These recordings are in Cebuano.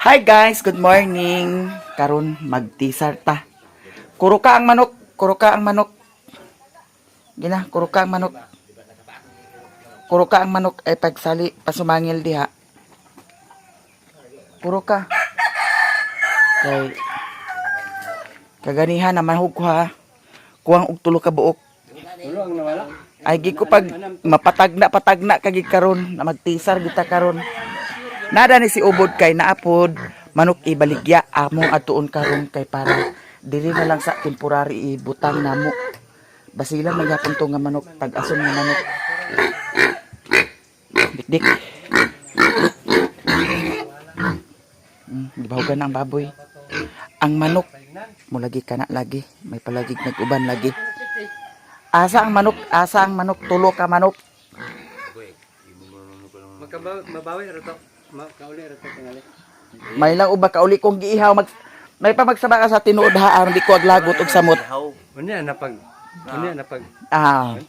Hi guys, good morning. Karon magtisar ta. Kuro ka ang manok, kuro ka ang manok. Gina, kuro ka ang manok. Kuro ka ang manok ay pagsali pasumangil diha. Kuro ka. Kay kaganihan na manhug ko ha. Kuwang og tulo ka buok. Tulo ang nawala. Ay gi ko pag mapatagna patagna kagi karon na magtisar gita karon. Nada ni si Ubod kay naapod manok ibaligya among atuon karon kay para dili na lang sa temporary ibutang namo. Basilan man gyapon to nga manok pag-ason nga manok. Dikdik. Gibahugan ang baboy. Ang manok mulagi kana lagi, may palagig nag-uban lagi. Asa ang manok, asa ang manok, tulo ka manok. Makabawi, mabawi ra to. Kauli ra to tingali. May lang uba kauli kong giihaw mag may pa magsaba ka sa tinuod ha aron di ko aglagot og samot. Unya na pag unya na pag Ah.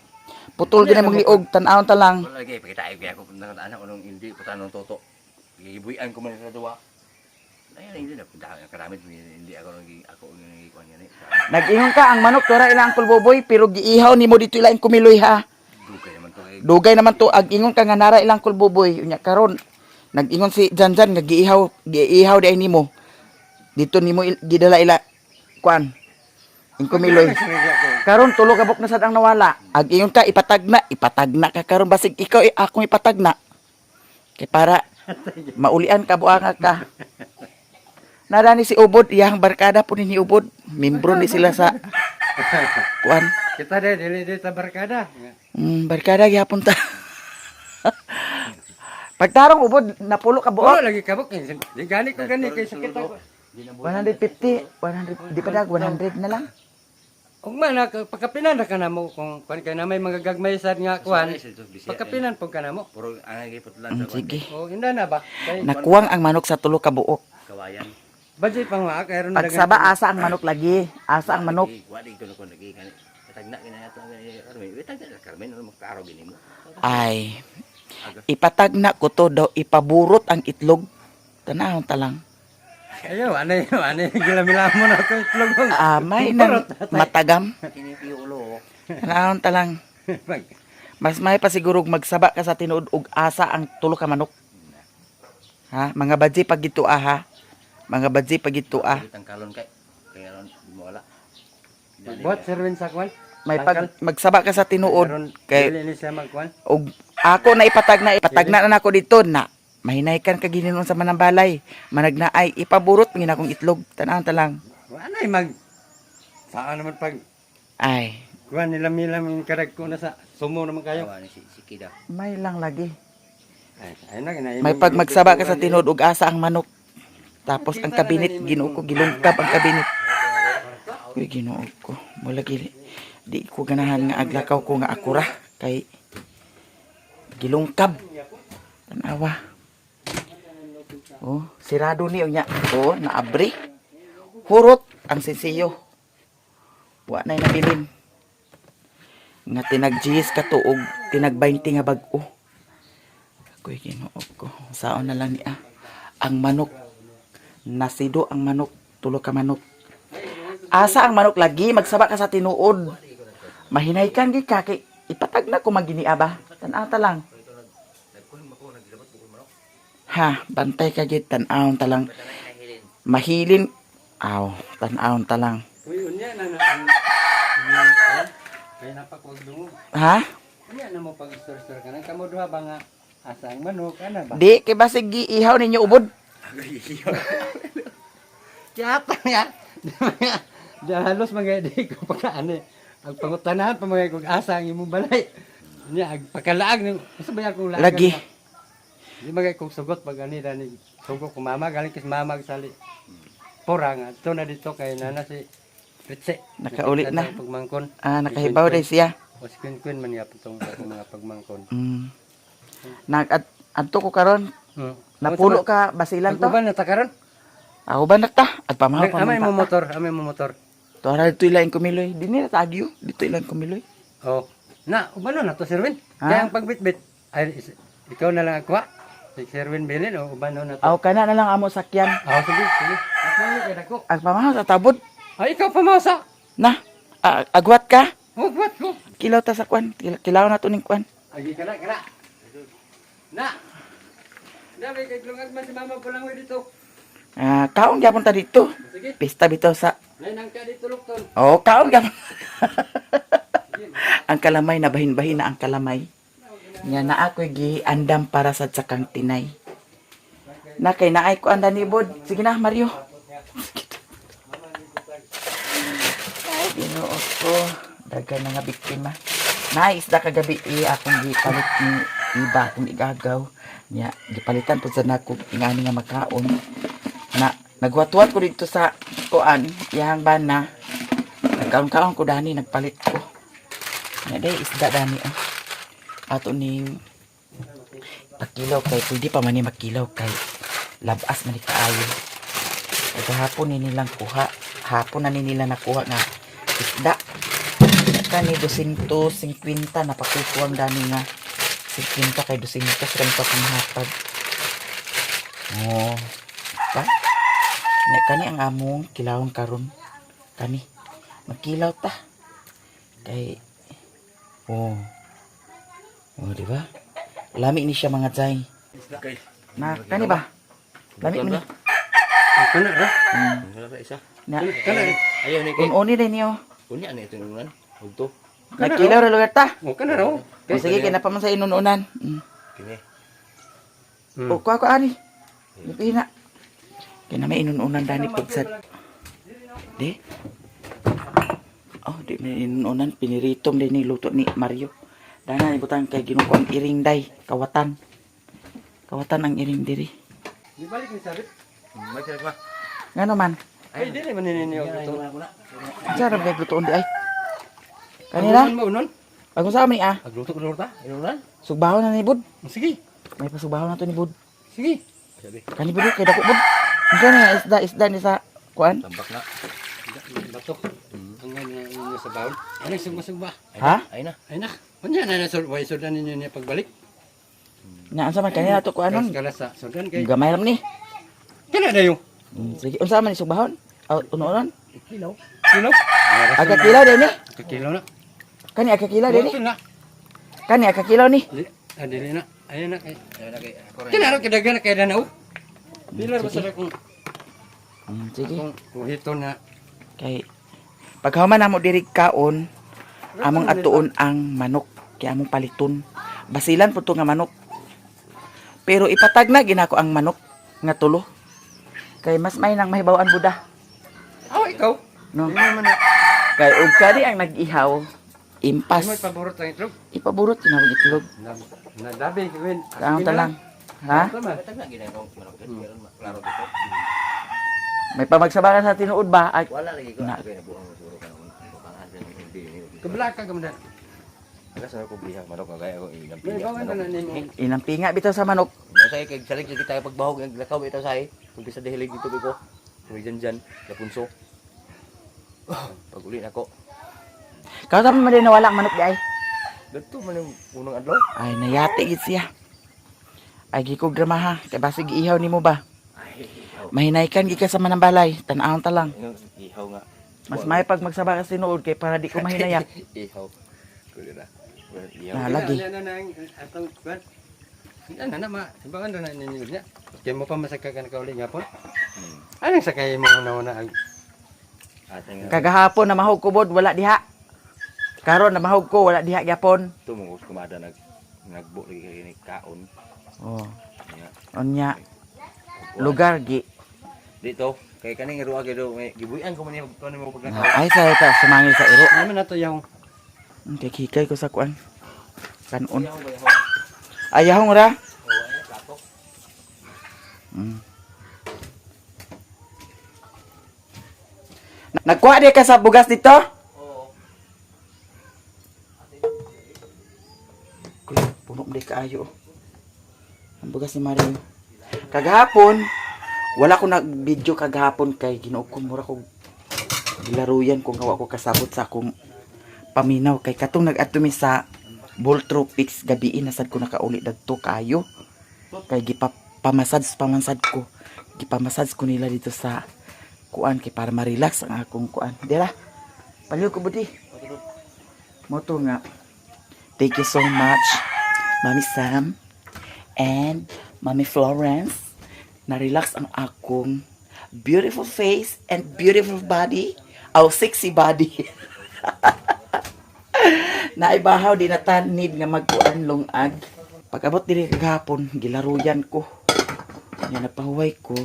Putol gina mong liog, tan-awon ta lang. Wala lagi, pakita ay kaya ko nang anak ko nung hindi ko tanong toto. Gibuyan ko man sa duwa. Ay, hindi na karami hindi ako nang ako nang gikuan ngani. Nag-ingon ka ang manok tora ilang kulboboy pero giihaw nimo dito ilang kumiloy ha. Dugay naman to kay Dugay naman to ag ingon ka nga nara ilang kulboboy unya karon. Nag-ingon si Janjan nga giihaw, giihaw di ay nimo. Dito nimo gidala ila kuan. Ing kumiloy. Karon tulo ka buok na sad ang nawala. Ag ingon ka ipatagna, ipatagna ka karon basig ikaw eh, akong ipatagna. Kay para maulian ka buanga ka. Narani si Ubod, iyang barkada po ni Ubod. Membro ni sila sa kuan. Kita de dili de ta barkada. Barkada gyapon ta. Pagtarong Ubod, napulo ka Oh, buok. lagi kabok. Di gani ko gani kay sakit ako. 150, 100, di pa dag 100 na lang. Ug man na pagkapinan ra ka namo kung kuan kay na may mga gagmay sad nga kuan. Pagkapinan pud ka namo. puro ang giputlan sa Sige. Oh, inda na ba? Kay Nakuwang ang manok sa tulo ka buok. kawayan. budget pang mga kay ron Pagsaba asa ang manok lagi, asa ang manok. Wa di ko ko lagi kani. Patagna kina ato ang Carmen. Itagna na Carmen ano magkaaro gini mo. Ay, ipatagna ko to daw, ipaburot ang itlog. Tanahon ta lang. Ayo, anay, anay gilamilamo na to itlog. Ah, may nang matagam. Kini ulo. Tanahon ta lang. Pag- Mas may pa siguro magsaba ka sa tinuod og asa ang tulo ka manok. Ha? Mga badji pag ah, ha. Mga badji pag ah. Ang kalon kay kay ron di mo wala. Buhat sir Win sa kuan. May pag magsaba ka sa tinuod Karon kay dili ni siya magkuan. og ako na ipatagna na nako dito na mahinay kan ka gininon sa manambalay managnaay ipaburot ngin akong itlog tanahon ta lang. Anay mag saan naman pag Ay, kuan nila milam yung karag ko na sa sumo naman kayo. Awa ni si si Kida. may lang lagi. Ay, ay na kinay. May pag magsaba ka sa tinuod og asa ang manok. Tapos ang kabinet Ginoo ko gilungkab ang kabinet. Uy, Ginoo ko. Mula gili. Di ko ganahan nga aglakaw ko nga akura kay gilungkab. Tanawa. Oh, sirado ni unya. Oh, naabri. Hurot ang sinsiyo. Wa na'y nabilin. Nga tinag 10 ka tuog, tinag 20 nga bag-o. Ako'y Ginoo ko. Saon na lang niya. Ang manok. Nasido ang manok. Tulo ka manok. Asa ang manok lagi? Magsaba ka sa tinuod. Mahinay kan gi ka. Kay ipatag na ko maginia ba? Tanaw ta lang. Ha, bantay ka gid tan-awon ta lang. Mahilin. Aw, tan-awon ta lang. Uy, unya na na. Ang kay napakwag dungo. Ha? Unya na mo pag istor-istor ka nang kamo duha ba nga asa ang manok ana ba? Di kay basig giihaw ninyo ubod. Kiyata nga. Di halos mga di ko pagkaan eh. Ang pangutanahan pa mga kung asa ang imong balay. Unya ag pagkalaag ni usa ba akong laag? Lagi. Di magay kong sugot pag ani dani sugo ko mama galing kis mama sali. Pora nga to na dito kay nana si Ritse. Nakauli Nakita na. ang Pagmangkon. Ah, nakahibaw day siya. O si Queen Queen man yapon tong akong mga pagmangkon. Nag adto ko karon. Napulo ka basilan to. Uban na ta karon. Ako ba na ta? At pamahaw pa Amay man mo ta. motor, amay mo motor. Tuara dito ilang kumiloy. Di nila tagyo. Dito ilang kumiloy. Oh. Na, uban na to Sir Win. Ha? Kaya ang pagbitbit ay ikaw na lang ako. Si Sherwin Bilin o uban na to. Aw, kana na lang amo sakyan. Ah, sige, sige. Ako kay dako. Ang pamahaw sa tabod. Ay, ikaw pamasa. Na, agwat ka. Oh, what ko? Kilaw ta sa kwan. Kilaw na to ning kwan. Agi kana kana. Na. Dami kay lungag man si mama pulangoy dito. Ah, kaon gyapon ta dito. Sige. Pista bitaw sa Nay nang ka dito lukton. Oh, kaon gyapon. Ang kalamay na bahin-bahin na ang kalamay. Nga na ako'y giandam para sa tsakang tinay. Na kay naay ko andan ni Bod. Sige na, Mario. Ay, Ginoo ko. Dagan na nga biktima. Naay isda kagabi eh, akong gipalit ni iba akong igagaw. Nya, gipalitan po sa nako ingani nga makaon. Na nagwatwat ko dito sa kuan, iyang bana. Nagkaon-kaon ko dani, nagpalit ko. Nya day isda dani ah. Ato ni pakilaw kay pwede pa man ni makilaw kay labas man ni kaayo. Kagahapon ni nilang kuha, hapon na ni nila nakuha nga isda. Kani 250 napakikuang dani nga 50 kay 200 ganito kang hatag. Oh. Pa? Nya kani ang among kilawon karon. Kani magkilaw ta. Kay oh. Oh, di ba? Lami ni siya, mga jay. Okay. Na kani ba? Lami man ni. Ang kana ra. Wala ba isa? Na Kana. Ayaw ni kay. ununi din niyo. Unya na ito nunan. Hugto. Nagkilaw ra lugar ta. Oh, kana ra. O sige, kay na pa man sa inununan. Kini. O kuha ko ani. Lupina. Kay na may inununan dani pagsad. Di? Oh, di may inununan piniritom din ni luto ni Mario. Dana ni butang kay ginuko ang iring day, kawatan. Kawatan ang iring diri. Di balik ni sabit. May sila pa. Ngano man? Ay, dili man ninyo ito. Unsa ra ba kay lutoon di ay? Kanila? Mo unon. Pag unsa man ni ah? Agluto ko ta. Inunan. Sugbahon na ni Bud. Sige. May pasugbaho na to ni Bud. Sige. Sabi. Kani Bud kay dako Bud. Unsa na nga isda isda ni sa kuan? Tambak na. Bato. Ang nga ninyo sa bawon. Anong sugba-sugba? Ha? Ay na. Ay na. Unya na na sul way sudan ninyo niya pagbalik. Nya unsa man kanila to kuanon? Kalas sa sudan kay. Gamay ram ni. Kana dayo. Sige, unsa man ni sugbahon? Aw, unonon? Kilaw. Kilo. Aga kilaw din ni. Kilo na. Kani aga kilaw din ni. Ito na. Kani aga kilaw ni. Di, ah, dili na. Ayun na kay. Ay na kay ako rin. Kina ra kay na kay danaw. Pila ba sa kung Sige. kung kuhito na. Kay paghuman namo diri kaon, among atuon ang manok kay among paliton. Basilan po to nga manok. Pero ipatag na ginako ang manok nga tulo. Kay mas may nang mahibaw-an buda. Aw, ikaw. No. Di mo man na. Kay og kani ang nag-ihaw, impas. Di mo ipaburot ang itlog. Ipaburot yun ang itlog. Na nadabi gawin. Kaon ta lang. Ha? Tama. Tag na ginagawa ko manok. Meron klaro dito. May pamagsabakan sa tinuod ba? Ay, Wala lagi ko. Na. Ako nabuang siguro ka nung bukangan sa hindi ni. Kabla ka gamdan. Aga sa ko bihak manok nga kaya ako ilang May pinga bawan na manok. nimo. inang pinga bitaw sa manok. Sa kay salig lagi tayo pagbahog ang lakaw ito say. Kung bisa dihilig dito ko. Kung dyan dyan, lapunso. Pag uli nako. Kau tama man din nawala ang manok di ay. Dito man yung unang adlaw. Ay, nayati gid siya. Ay, gikog drama ha. Kay basig ihaw nimo ba? Ay, ihaw. Mahinaykan gid ka sa manambalay. Tan-awon ta lang. Ingon, ihaw nga. Mas may pag magsaba ka sa tinuod kay para di ko mahinayak. Ihaw. Kulo na. Well, ihaw. Na, lagi. Ano na ang atong kwan? Ano na ma, ibangan na ninyo niya. Kay mo pa masaka ka nakauli nga po. Anong sakay mo una-una ang Ate nga. Kagahapon na mahog ko bod, wala diha. Karon na mahog ko, wala diha gyapon. Ito mo kumada nagbo lagi kay ni kaon. Oh, Nga. unya lugar gi. Dito kay kaning ruwa gyud may gibuyan ko man niya kuno mo paglakaw. Ay sa ta sumangil sa iro. Ano man nato yung Kay hikay ko sa kuan. Kanon. Ayahong ra. Nagkuha di ka sa bugas dito? Oo. Kuya, puno di kaayo. Oh. Ang bugas ni Mario. Kagahapon, wala ko nag-video kagahapon kay Ginoo ko mura ko gilaruyan kung gawa ko kasabot sa akong paminaw kay katong nag-adto mi sa Voltropix gabi na sad ko nakauli dadto kayo. Kay gipamassage pamansad ko. Gipamassage ko nila dito sa kuan kay para ma-relax ang akong kuan. Dira. Palihog ko budi. Mo to nga. Thank you so much, Mami Sam and Mami Florence. Na-relax ang akong beautiful face and beautiful body. Our sexy body. Naibahaw di na tanid nga magkuan lungag. Pag-abot diri kagahapon, gilaruyan ko. Nya napahuway ko.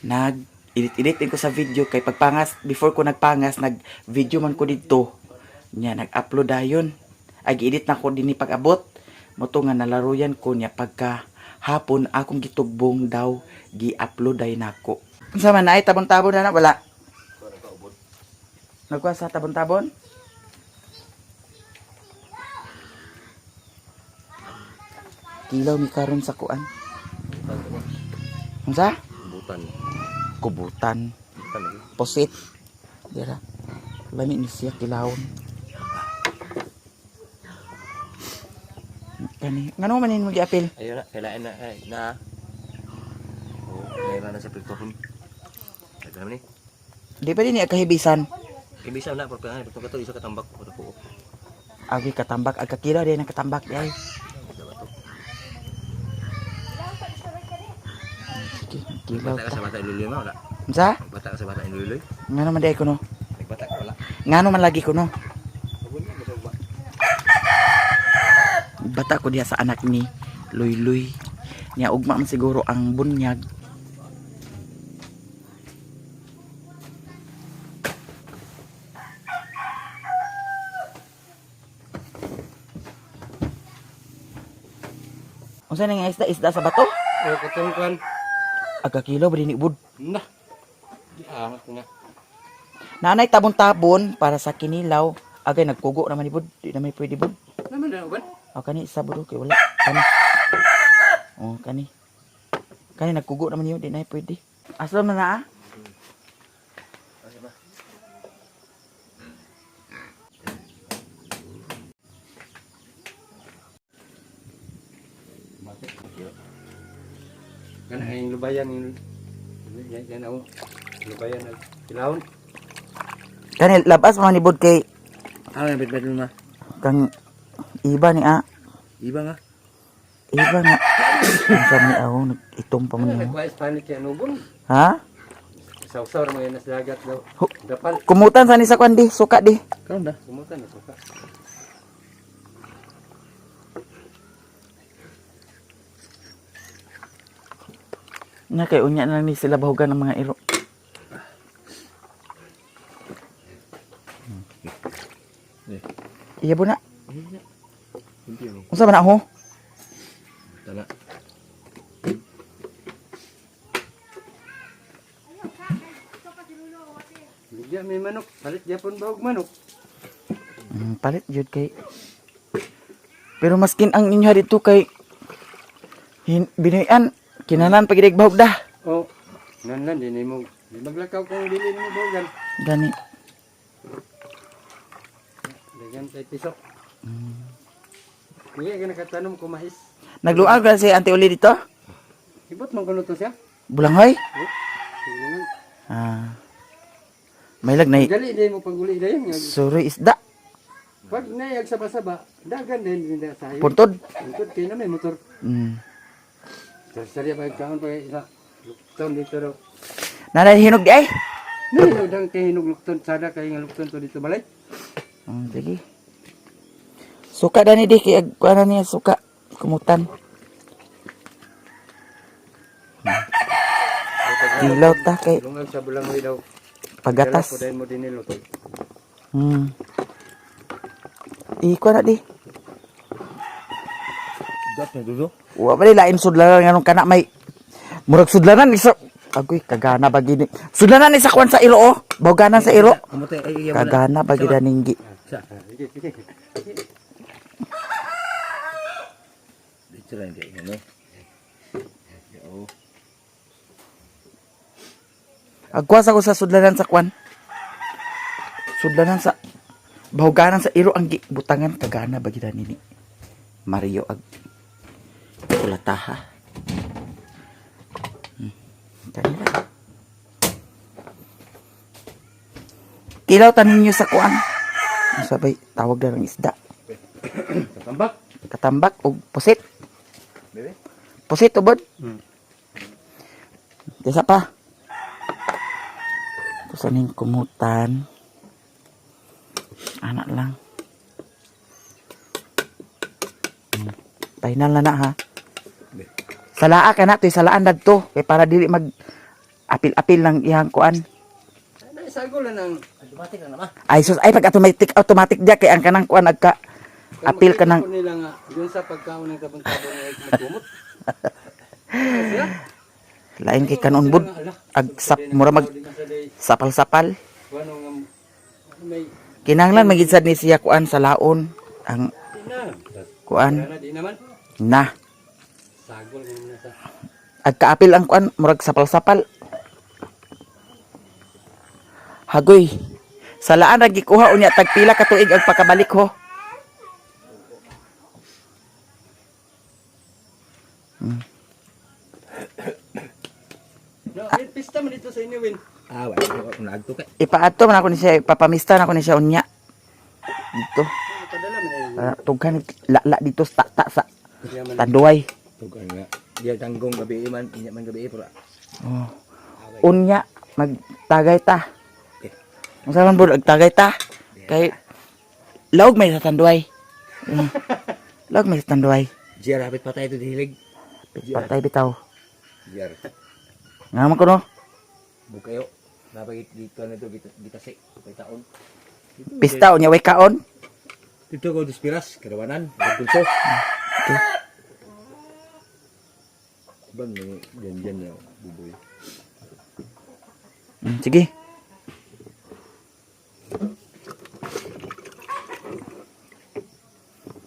Nag edit-edit din ko sa video kay pagpangas before ko nagpangas nag video man ko didto. Nya nag-upload dayon. Ay gi-edit na ko dinhi pag-abot. Mo to nga nalaruyan ko niya pagka hapon akong gitugbong daw gi-upload day nako. Unsa man ay tabon-tabon na na wala. Nagkuha sa tabon-tabon? Kilaw mi karon sa kuan. Unsa? Butan. Kubutan. Butan lagi. Posit. Dira. Lami ni siya kilawon. Kani, ngano man nimo giapil? Ayun na, kailangan na ay, na. Oh, kailangan na sa pagtuhon. Ito naman ni. Di ba din niya kahibisan? Imbisa na pero kailangan pagtuhon to isa katambak ko ko. Agi katambak, ag kakila di na katambak di ay. Sige, kilaw Bata ka ta. sa bata iluloy ma wala. Unsa? Bata ka sa bata iluloy. Ngano man di ay kuno? Nagbata ka wala. Ngano man lagi kuno? Bata ko diha sa anak ni Luy Luy. Niya ugma man siguro ang bunyag. Unsa nang isda isda sa bato? O katong kuan. Aga kilo ba ni bud? Na. Di angat nga. Nanay tabon-tabon para sa kinilaw. Agay nagkugo naman ni bud. Di naman pwede bud. Naman na uban. O kani isa bud kay wala. Kani. Oh kani. Kani nagkugo naman yun, di na pwede. Aslo man na ah. Kana ang lubayan yung yan, yan ako. Lubayan ang kilawon. Kani labas man ni bud kay Ano yung bitbit mo ma? kang iba ni ah. Iba nga. Iba nga. Unsa ni aw nag-itom pa man Ano nimo. nagkuha Spanish yan ubon. Ha? Sawsaw ra mga nas dagat daw. Hu- Dapal. Kumutan sa ni sa kwan di, suka di. Karon da. Kumutan na suka. Nga kay unya na lang ni sila bahugan ng mga iro. Iya po na. Hindi ni. Unsa man na ho? Tala. Bigya may manok. Palit gyapon ba og manok? Palit jud kay. Pero maskin ang inyo dito kay hin, binuyan kinanan pag bahog da. O nanlan din nimo. Di maglakaw kung dili nimo bogan. Gani. Dagan tay piso. Kuya ka nakatanom ko mais. Nagluag ra si Ante Uli dito. Ibot man kuno to siya. Bulanghoy. Oh. Sige. Ah. May lag na Dali din mo paguli dayon nga. suroy isda. Pag nayag saba-saba, dagan din din sa ayo. Puntod. Puntod kay na may motor. Sari ba kaon pa isa. Lukton dito daw. Nanay hinog di ay. Nihinog dang kay hinog lukton sada kay nga lukton to dito balay. Sige. Suka dani di kay kuan na niya suka kumutan. Dilaw ta kay Lungan sa bulangoy daw. pagatas. Dala ko dayon mo dinhi luto. Iko na di. Dat na dulo. Wa ba di lain sudlanan nganong kana may murag sudlanan isa agoy kagana ba gini. Sudlanan isa kwan sa iro oh. Bawganan sa iro. Kamote ay iya mo na. Kagana ba gid ninggi. Sa. Ah, Sige, sige. Dito lang di ano. Oo. Agwas ako sa sudlanan sa kwan. Sudlanan sa bawganan sa iro ang butangan kagana ba gid nini. Mario ag kulataha. Kilaw tanin niyo sa kuan. Sabay tawag na ng isda. Tambak. Katambak og pusit. Bebe. Pusit ubod. Desa pa. Kusanin kumutan. Anak lang. Final na na ha. Salaa ka na to, salaan dadto kay para dili mag apil-apil ng iyang kuan. Ay, sagol na ng Automatic na naman. Ay sus, ay pag automatic automatic dia kay ang kanang kuan agka apil ka ng Kung nila nga yun sa pagkaon ng tabon-tabon nga magkumot. lain kay kanon bud. Ag sap mura mag sapal-sapal. Ano nga may Kinahanglan magid sad ni siya kuan sa laon ang di na. kuan Wala na di naman. na. Sagol mo na sa. Agkaapil ang kuan murag sapal-sapal. Hagoy. Salaan ra gikuha unya tagpila ka tuig ang pagkabalik ho. No, Win, pista man dito sa inyo, Win. Ah, wala. Unag to kay. Ipaadto man ako ni siya, ipapamista na ako ni siya unya. Dito. Padala man ay. Tughan lala dito sa ta sa Yaman. Tanduay. Tugan nga. Diya tanggong gabi man, inya man gabi pero Oh. Unya magtagay ta. Unsa man bud agtagay ta? Kay laog may sa Tanduay. Laog may sa Tanduay. GR hapit patay to dihilig. Patay bitaw. GR. Nga man ko no. Bukayo. Napagit dito na to bitasi kay taon. Pista unya way kaon. Dito ko dispiras, karawanan, pulso. Okay. Ban may ganyan na buboy. Sige.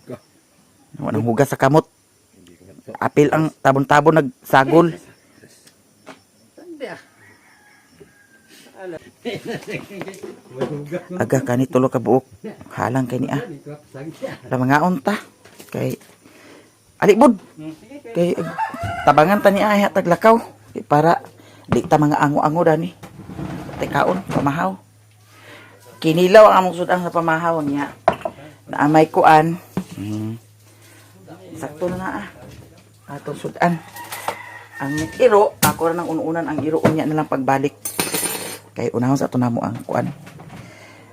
Ka. Wa nang hugas sa kamot. Apil ang tabon-tabon nagsagol. Sande ah. Ala. Mahugas mo. Aga kani tulo ka buok. Halang kay ni ah. Dito, sagya. Lamangaon ta kay alibod Sige, kay tabangan ta ni ay taglakaw kay para di ta mga ango-ango dani. Tekaon pamahaw. Kinilaw ang among sudang sa pamahaw niya. Naamay kuan. Sakto na na ah. Atong sudan. Ang iro, ako ra nang unuunan ang iro unya na lang pagbalik. Kay unahon sa ato namo ang kuan.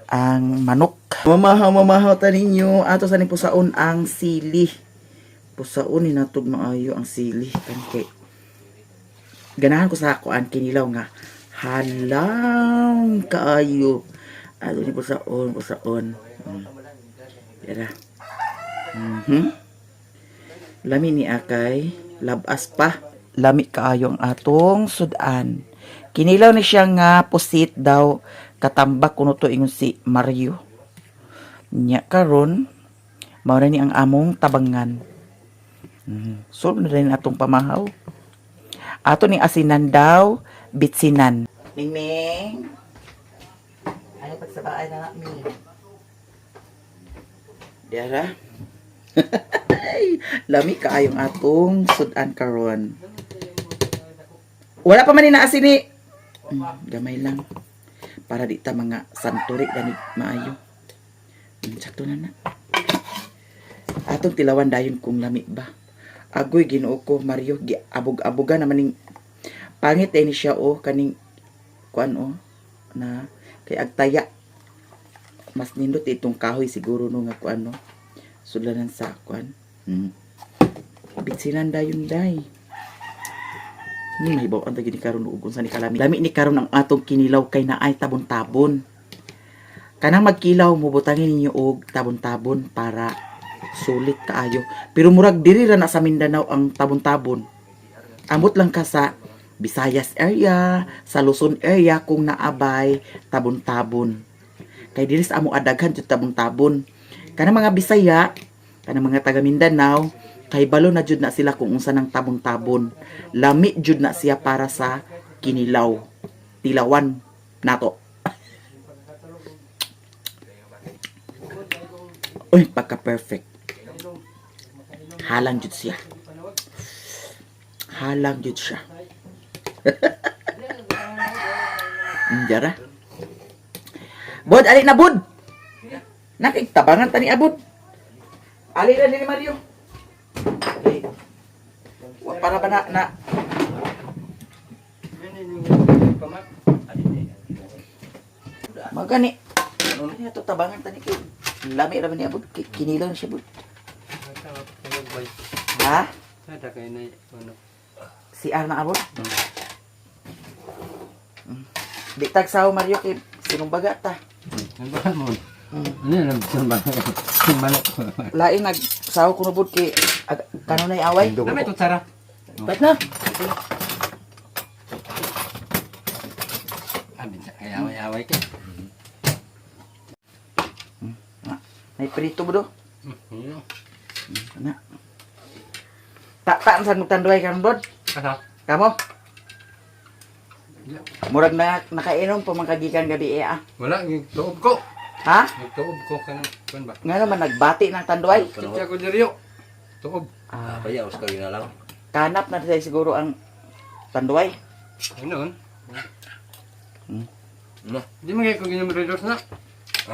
Ang manok. Mamahaw, mamahaw ta ninyo. Ato sa ni pusaon ang sili. Pusaon ni natog maayo ang sili. Kan kay ganahan ko sa kuan kinilaw nga halang kaayo. Ato ni pusaon, pusaon. Yara. Lami ni akay, labas pa. Lami kaayo ang atong sudan. Kinilaw ni siya nga pusit daw katambak kuno to ingon si Mario. Nya karon mao na ni ang among tabangan. So na rin atong pamahaw. Ato ni asinan daw, bitsinan. Mingming. Ano pagsabaay na mi? Diara. Ay, lami kaayong atong sudan karon. Wala pa man ni naasin ni. Gamay lang. Para di ta mga santuri gani maayo. Sakto na na. Atong tilawan dayon kung lami ba. Agoy Ginoo ko Mario giabog-aboga naman ning pangit eh ni siya o kaning kuan o na kay agtaya mas nindot itong kahoy siguro no nga kuan no sudlanan sa kuan. Bitsinan dayon day. Mahibaw ang tagi ni karon ug unsa ni kalami. Lami ni karon ang atong kinilaw kay naay tabon-tabon. Kanang magkilaw mo butangin ninyo og tabon-tabon para sulit kaayo. Pero murag diri ra na sa Mindanao ang tabon-tabon. Amot lang ka sa Visayas area, sa Luzon area kung naabay tabon-tabon. Kay diri sa amo adaghan jud tabon-tabon. Kanang mga Bisaya, kanang mga taga Mindanao, kay balo na jud na sila kung unsa nang tabon-tabon. Lami jud na siya para sa kinilaw. Tilawan nato. Uy, pagka perfect. Halang jud siya. Halang jud siya. Jara. Bod, ali na, bod. Nakigtabangan tani abod. Ali na ni Mario. Okay. Wa para ba na na magani. Ano to tabangan tani kay lami ra ba ni abod. Kinilaw na siya, bod. Ha? Sada kay na ano. CR na abot. Di tagsaw, Mario, kay sinumbaga ta. Ano ba mo? Ano lang ba? Balak. Lain nagsaw kuno bud kay kanunay away. Dami kutsara. Bet na. Ah, binsa kay away-away kay. May prito budo. Ano? Na. Ta ta sa tanduay karon, bod. Asa? Kamo? Murag na nakainom pa man kagikan gabi eh, ah. Wala gituob ko. Ha? Gituob ko kanang kuan ba? Nga naman nagbati ng tanduay. Kitsa ko diriyo. Tuob. Ah, Kaya Oscar yun na lang. Kanap na siya siguro ang tanduay. Ano? Na. Di man kay ko ginom redos na.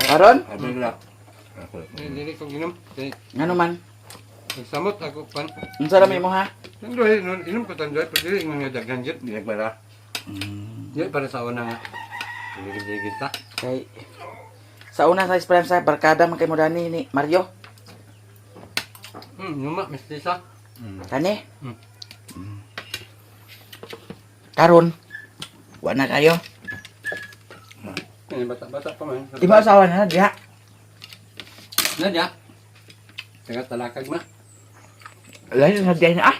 Karon? Ano na? Ako. Dili ko ginom. Kay Nga naman. samot ako pan. Unsa ra may mo ha? Tanduay nun, inom ko tanduay pero dili nga daghan jud. Di nagmara. Di para sa una nga. Dili ta. Kay sa una sa esperanza barkada man kay mo dani ni Mario. Numa mestiza. Kani? Mm. Karon wa na kayo. Kani bata-bata pa man. Di ba asawa na diha? Na diya. Taga talakag ma. Lahi na diha na ah.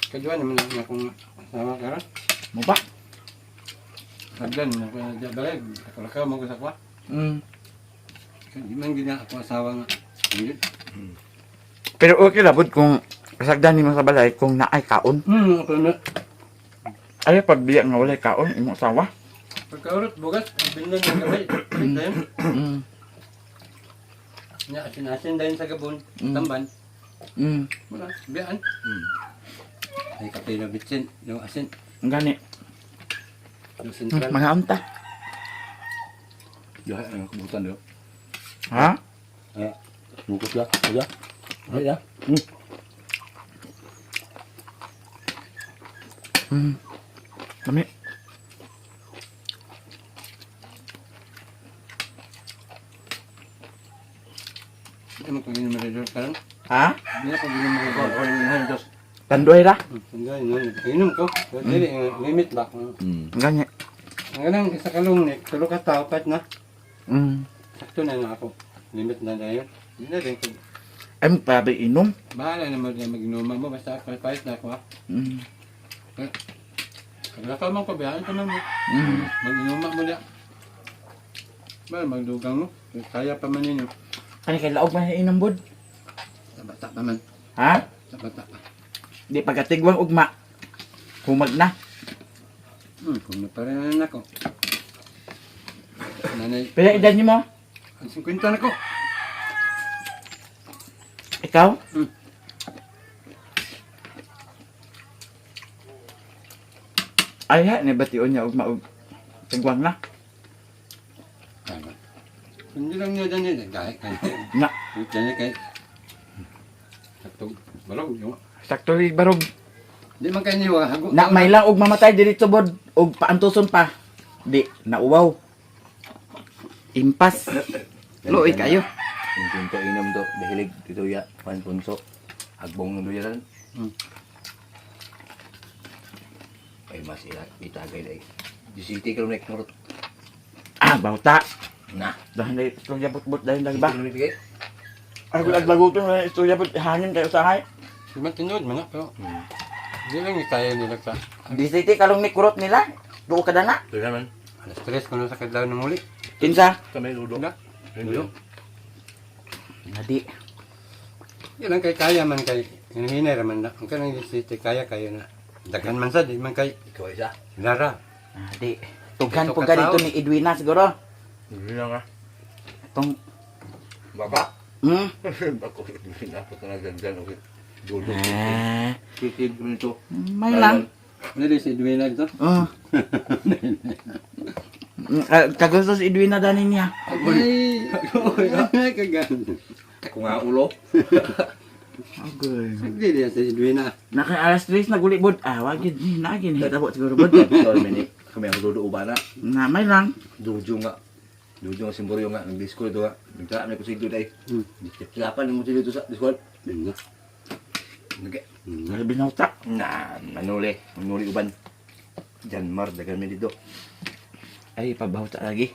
Kadua naman ang akong asawa karon. Mo ba? Sagdan na ko na diya balay. Ako lakaw mo ko sa kwa. Di man gina ako asawa nga. Hindi. Pero okay ra bud kung sagdan nimo sa balay kung naay kaon. Ako na. Ay pagbiya nga walay kaon imong asawa. Pagkaurot bugas, ang binlan ng gabay. Balik dayon. Nya asin-asin dayon sa gabon. Tamban. Wala, biyaan. Ay kape na bitsin, yung asin, Ang gani. yung sentral. Mga unta. Diha ang kubutan do. Ha? Ah. Bukos la. Udah. Ay ya. Lami. Hindi mo ko ginom resort karon. Ha? Hindi ako ginom resort. Ako yung dos. Tanduay ra. Hindi, inom ko. Pero dili, limit ba? Ang gani. Ang ganang isa kalong ni, tulo ka tao, pat na. Sakto na na ako. Limit na na yun. Hindi na rin ko. Ay mo pa inom. Bahala na mag-inuma mo, basta ako, pahit na ako ha. Paglakaw mo ko, biyahan ka man mo. Mag-inuma mo na. Ba, magdugang mo. Kaya pa man ninyo. Kani kay laog man inom bud. Sa bata pa man. Ha? Sa bata pa. Di pagkatigwang ugma. Humag na. Kung naparenan ako. Nanay, Pila edad nimo? ang 50 na ko. Ikaw? Mm. Ay ha, ni bation niya ugma og tigwang na. Tama. Hindi lang niya dyan yun. Dahil kaya. Na, Diyan kay. Sakto. Balog. Yung. sakto ri barog. Di man kayo niwa. Hago. Na may lang og mamatay diri tubod og paantuson pa. Di nauwaw. Impas. Luoy kayo. Yung punto inom do, dahilig dito ya, pan punso. Agbong ng duyan. Ay mas ila itagay dai. Di city ka nek nurot. Ah, bauta. Na. Dahil na istorya but-but dahil lang ba? City ron bigay. Ay, kung aglaguton na istorya but hangin kayo sa hay. Di man tinuod man na. Pero. Di lang niya kaya nila sa. Di city kalong ni kurot nila. Duo ka na. Duyan man. Alas tres ko na sa kadlaw ng muli. Kinsa? Kami ludo. Na. Ludo. Nadi. Di lang kay kaya man kay. Hinahinay raman na. Ang kanang city kaya kayo na. Daghan man sa. Di man kay. Ikaw isa. Lara. Nadi. Tughan Ito po ganito katao. ni Edwina siguro. Duyan nga. Itong, Baba. Ako dapat na ganyan okay. Dulo. Ah, City nito. may lang. Dili si Edwina dito. Oh. Kagusto si Edwina dani niya. Ay, ay, kagan. Ako nga ulo. Okay. Hindi niya sa Edwina. Naka alas 3 nagulibod. Ah, wag yun. Na gid hitabo siguro bod. Sorry, mini. Kami ang dudo ubana. Na may lang. Dujo nga. Dujo nga simboryo nga. Nag-disco ito nga. Nagtara na ko sa day. Hmm. Lapan mo sila dito sa Discord. Ano? Nag Nalabinauta. Binauta. Na, manuli. Manuli uban. Janmar, dagan mi dito. Ay, pabauta lagi.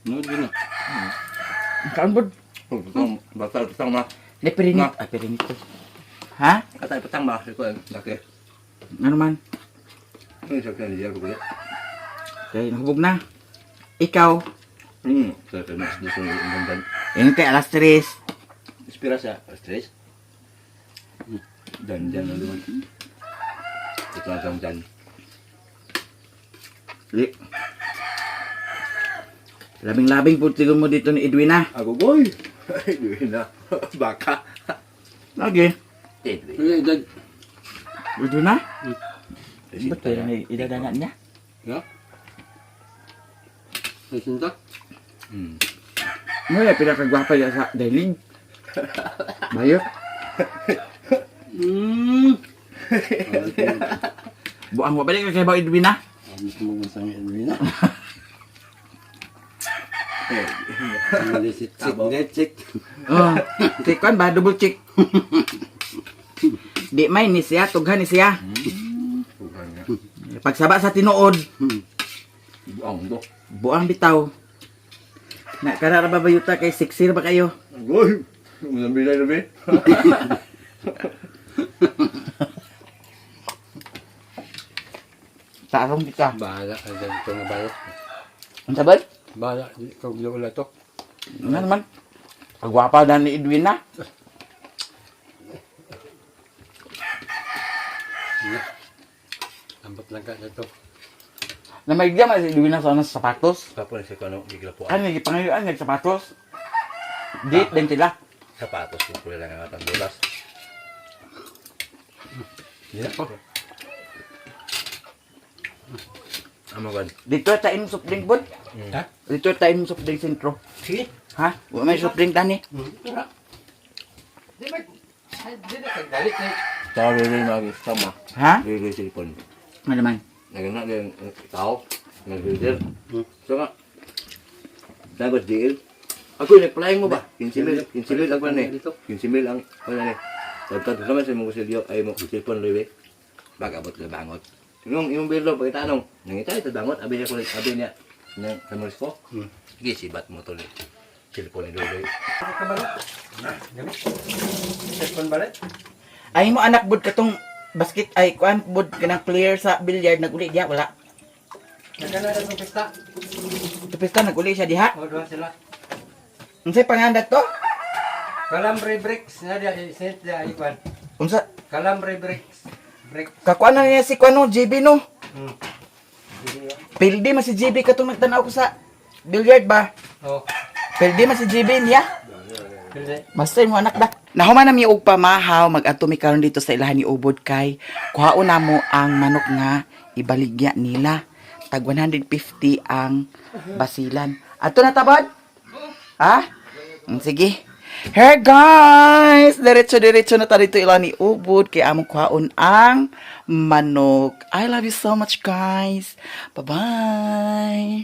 No, Edwina. Kaan bod? Oh, patang, bata, patang ma. Di perinit. Na. Ah, perinit. Ha? Atay, patang ma. Iko, laki. Ano man? Ano yung sakyan niya ko kuya? Kay nahubog na. Ikaw, Sa kanya, sa duso ng dandan. yun kay alas 3. Inspira siya. Stress. Dan, dan, ano naman. Ito ang isang dan. Di. Labing-labing po siguro mo dito ni Edwina. Ako, boy! Edwina. Baka. Lagi. Edwin. Ano edad? Edwina? Ba't kaya na idadana niya? Ya? Ay, sinta? Ano yung pinakagwapa niya sa dining? Bayot. Buang wa balik kay ba Edwina? Ang gusto mo sa Edwina. Ano si chick, net chick. Oh, check kan ba double check. Di may ni siya, tughan ni siya. Bukan nga. Pagsaba sa tinuod, Buang to. buang bitaw. Na karara ba bayuta kay siksir ba kayo? Agoy! Unang bilay na be. Tarong kita. Bahala ka dyan ito nga bayo. Unsa ba? Bahala, di ka wala to. Ano naman? Pagwapa na ni Edwina. Ambot lang ka dito. Na may man si Edwina sa ano, sapatos. Papo na siya kung ano, gigilapuan. Ano gipangayuan nag sapatos? Di din sila. Sapatos, yung kulay lang ang atang bulas. Hindi ako. Amo gan. Dito ta inom soft drink bud. Ha? Dito ta inom soft drink sentro. Sige. Ha? Wa may soft drink tani. Tara. Di ba? Ay, di na kagdali. Tao rin mga sama. Ha? Riri cellphone. Ano naman? Nagana din tao. Nag-reader. So nga. Dagos DL. Ako nag-flying mo ba? 15 mil, 15 mil ang kuan ni. 15 mil ang kuan ni. Tagtad naman sa imong kusilyo ay mo cellphone luwi. Bagabot ka bangot. Imong imong bilo pagkitanong. Nangita ito bangot abi niya kulit abi niya. Nang kamulis ko. Sige sibat mo to ni. Cellphone ni Dudoy. Cellphone balik? Ay mo anak bud katong basket ay kuan bud kanang player sa billiard naguli diha wala. Nagkana rin itong pista. Tupista naguli siya diha. O, doon sila. Unsay pangandat to? Kalambre bricks. Na diya, iset diya, ikwan. Unsa Kalambre bricks. Bricks. kakuan na niya si kuan no JB no. Pildi man si JB katong nagtan-aw ko sa billiard ba? Oh. Pildi man si JB niya. Hindi. Basta mo anak da. Nahuman na mi og pamahaw, mag-adto mi karon dito sa ilahan ni Ubod kay kuhaon namo ang manok nga ibaligya nila. Tag 150 ang basilan. Ato na tabod? Ha? Sige. Hey guys, diretso diretso na ta dito ila ni Ubod kay among kuhaon ang manok. I love you so much, guys. Bye-bye.